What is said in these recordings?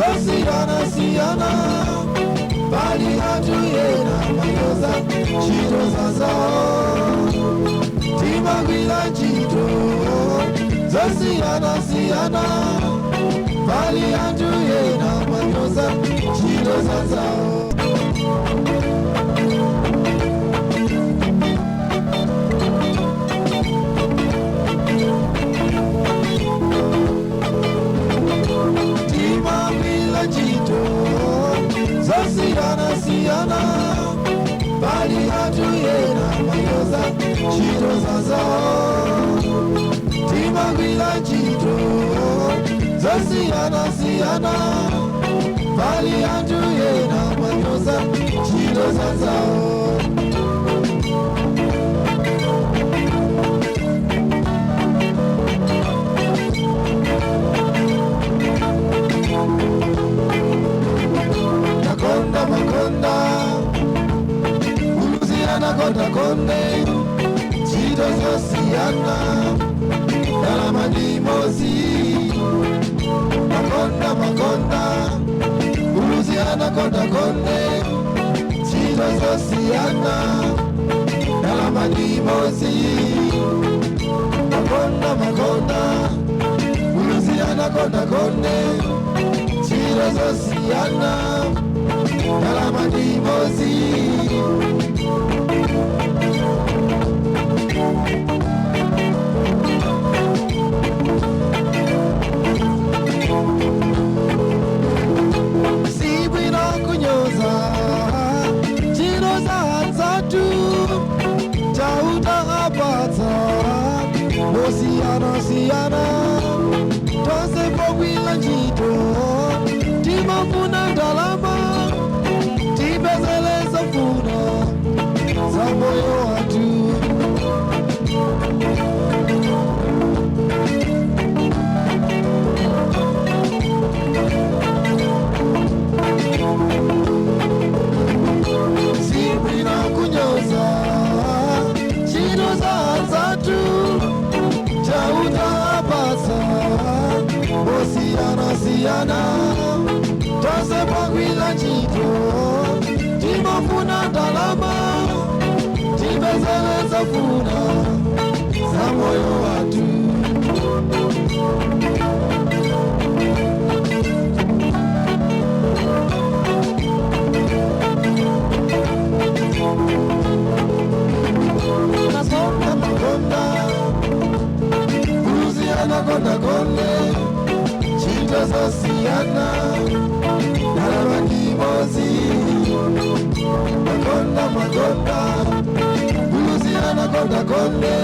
Zosiyana siyana, pali anthu ena amanyoza ntchito zazawo. Timagwira ntchito zosiyana siyana, pali anthu ena amanyoza ntchito zazawo. Timagwira ntchito zosiyana siyana, pali anthu ena amanyoza ntchito zazawo. Timagwira ntchito zosiyana siyana, pali anthu ena amanyoza ntchito zazawo. Nakonda makonda, Buluzi anakonda konde, ntchito zosiyana, ndalama ndi imodzi. Makonda makonda, Buluzi anakonda konde, ntchito zosiyana, ndalama ndi imodzi. Makonda makonda, Buluzi anakonda konde, ntchito zosiyana, ndalama ndi imodzi. Sibwino kunyoza ntchito za anzathu, Chauta apatsa mosiyana-siyana. Tonse pogwira ntchito timafuna ndalama, tipezele zofuna za moyo wathu. Sibwino kunyoza ntchito za anzathu, Chauta apatsa mosiyana-siyana. Tonse pogwira ntchito timafuna ndalama, tipezele zofuna za moyo wathu. Makonda makonda, Buluzi anakonda konde, ntchito zosiyana, ndalama ndi imodzi. Makonda makonda, Buluzi anakonda konde,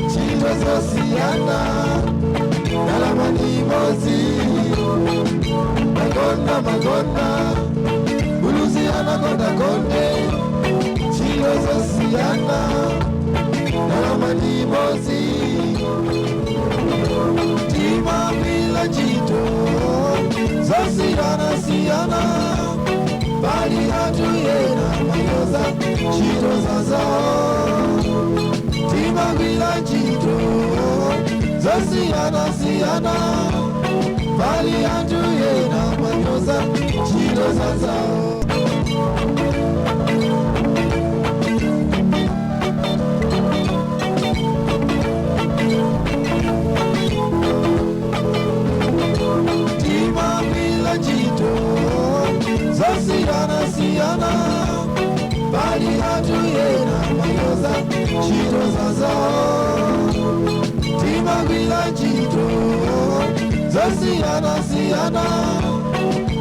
ntchito zosiyana, ndalama ndi imodzi. Makonda makonda, Buluzi anakonda konde, ntchito zosiyana, ndalama ndi imodzi. Timagwira ntchito zosiyana siyana, pali anthu ena amanyoza ntchito zazawo. Timagwira ntchito zosiyana siyana, pali anthu ena amanyoza ntchito zazawo. Timagwira ntchito zosiyana siyana, pali anthu ena amanyoza ntchito zazawo. Timagwira ntchito zosiyana siyana,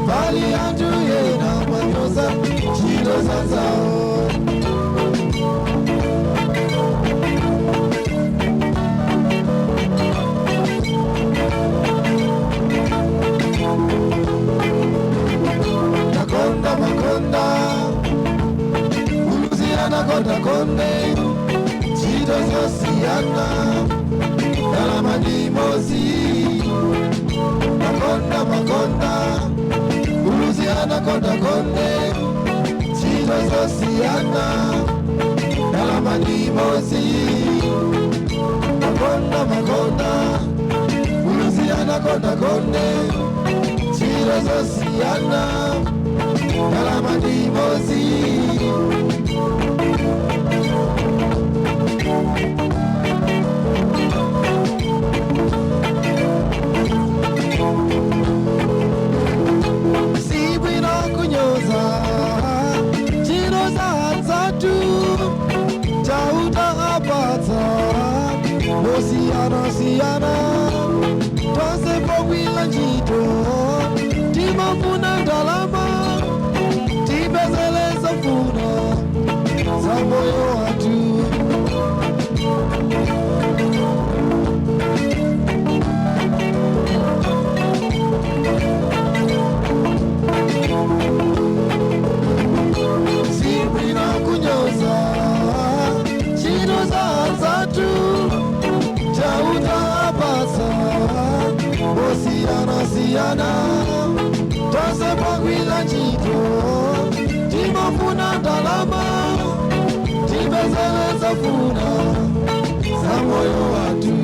pali anthu ena amanyoza ntchito zazawo. Nakonda makonda, Buluzi anakonda konde, ntchito zosiyana, ndalama ndi imodzi. Makonda makonda, Buluzi anakonda konde, ntchito zosiyana, ndalama ndi imodzi. Makonda makonda, Buluzi anakonda konde, ntchito Ntchito zosiyana, ndalama ndi imodzi. Sibwino kunyoza ntchito za anzathu, Chauta apatsa mosiyanasiyana. Tonse pogwira ntchito timafuna ndalama, tipezele zofuna za moyo wathu. Sibwino kunyoza ntchito za anzathu, Chauta apatsa mosiyanasiyana. Tonse pogwira ntchito timafuna ndalama, tipezele zofuna za moyo wathu.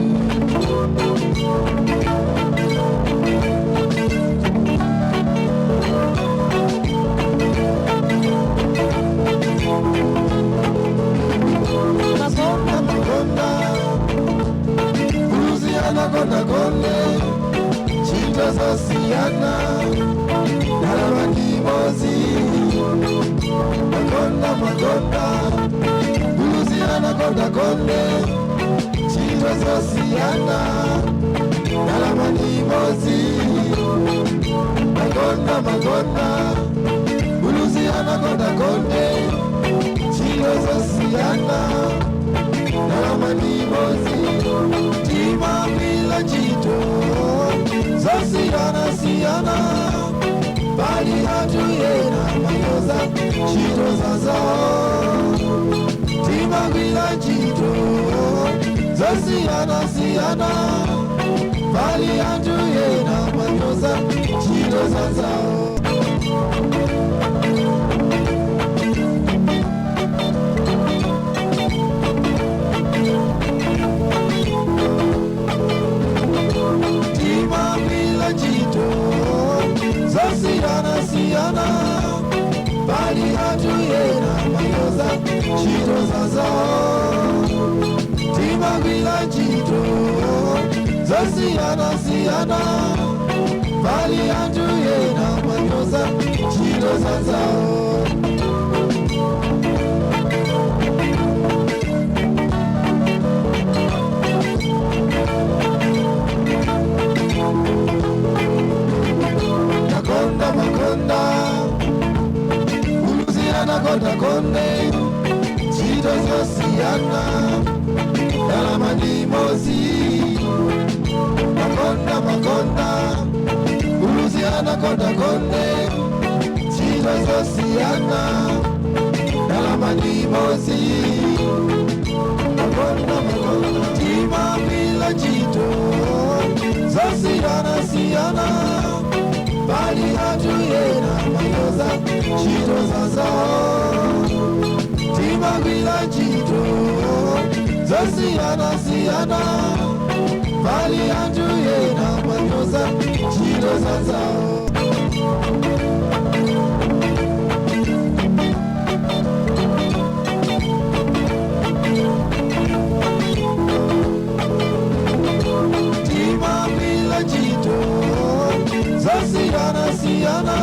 Nakonda makonda, buluzi anakonda konde, ntchito zosiyana, ndalama ndi imodzi. Makonda makonda, buluzi anakonda konde, ntchito zosiyana, ndalama ndi imodzi. Makonda makonda, buluzi anakonda konde, ntchito zosiyana, ndalama ndi imodzi. Timagwira ntchito zosiyanasiyana, pali anthu ena amanyoza ntchito zazawo. Timagwira ntchito zosiyanasiyana, pali anthu ena amanyoza ntchito zazawo. Timagwira ntchito zosiyanasiyana, pali anthu ena amanyoza ntchito zazawo. Timagwira ntchito zosiyanasiyana, pali anthu ena amanyoza ntchito zazawo. Nakonda makonda, buluzi anakonda konde, ntchito zosiyana, ndalama ndi imodzi. Makonda makonda, buluzi anakonda konde, ntchito zosiyana, ndalama ndi imodzi. Makonda makonda, timagwira ntchito zosiyanasiyana, pali anthu ena amanyoza ntchito zazawo. Timagwira ntchito zosiyanasiyana, pali anthu ena amanyoza ntchito zazawo. Timagwira ntchito zosiyanasiyana,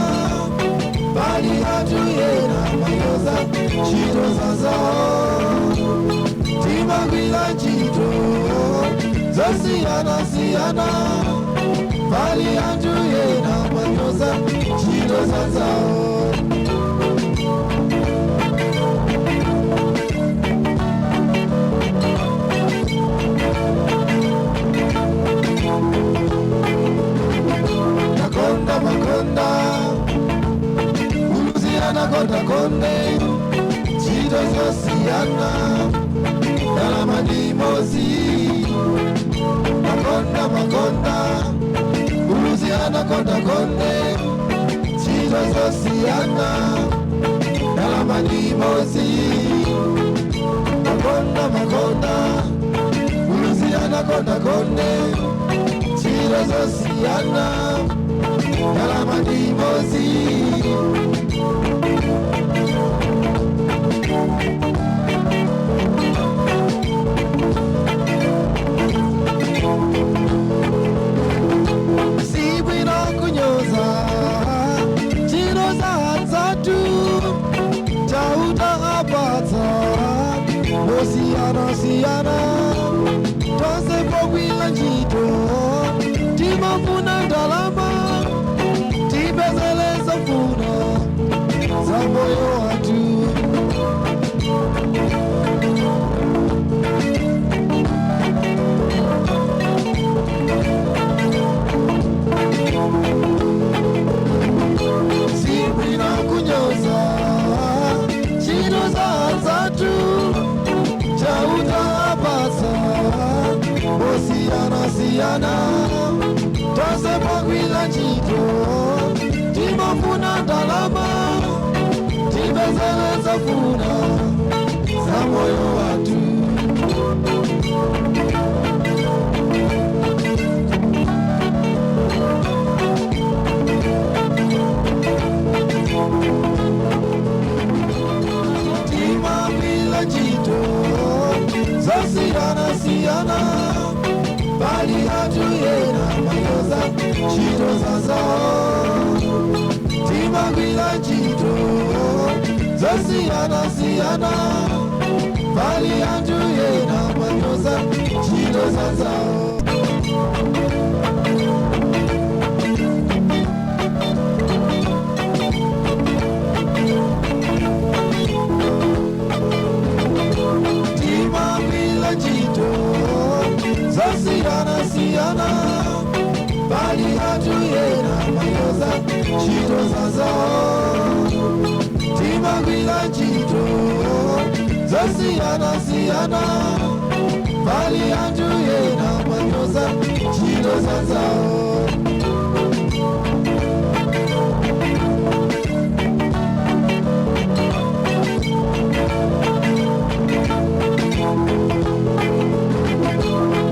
pali anthu ena amanyoza ntchito zazawo. Timagwira ntchito zosiyanasiyana, pali anthu ena amanyoza ntchito zazawo. Nakonda makonda, buluzi anakonda konde, ntchito zosiyana, ndalama ndi imodzi. Makonda makonda, buluzi anakonda konde, ntchito zosiyana, ndalama ndi imodzi. Makonda makonda, buluzi anakonda konde, ntchito Ntchito zosiyana, ndalama ndi imodzi. Sibwino kunyoza ntchito za anzathu, Chauta apatsa mosiyanasiyana. Tonse pogwira ntchito timafuna ndalama, tipezele zofuna za moyo wathu. Sibwino kunyoza ntchito za anzathu, Chauta apatsa mosiyanasiyana. Tonse pogwira ntchito timafuna ndalama, tipezele zofuna za moyo wathu. Timagwira ntchito zosiyanasiyana, pali anthu ena amanyoza ntchito zazawo. Timagwira ntchito zosiyanasiyana, pali anthu ena amanyoza ntchito zazawo. Timagwira ntchito zosiyanasiyana, pali anthu ena amanyoza ntchito zazawo. Timagwira ntchito zosiyanasiyana, pali anthu ena amanyoza ntchito zazawo.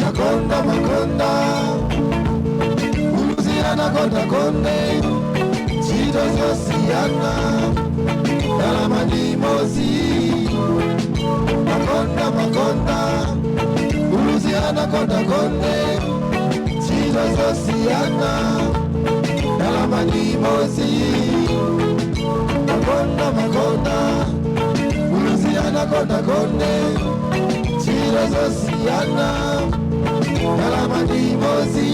Nakonda makonda uluzira, nakonda konde ntchito zosiyana, ndalama ndi imodzi. Makonda makonda uluzira, nakonda konde ntchito zosiyana, ndalama ndi imodzi. Makonda makonda uluzira, nakonda konde ntchito zosiyana, ndalama ndi imodzi.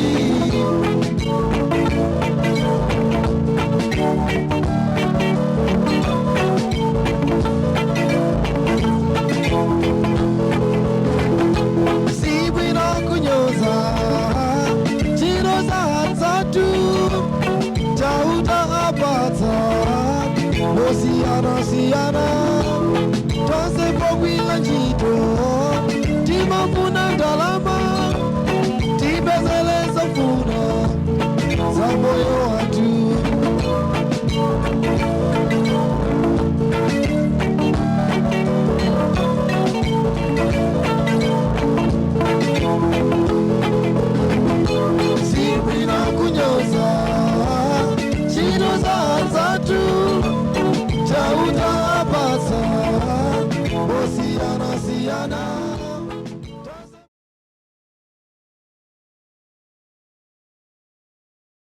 Sibwino kunyoza ntchito za anzathu, Chauta apatsa mosiyanasiyana. Tonse pogwira ntchito timafuna ndalama, tipezele zofuna.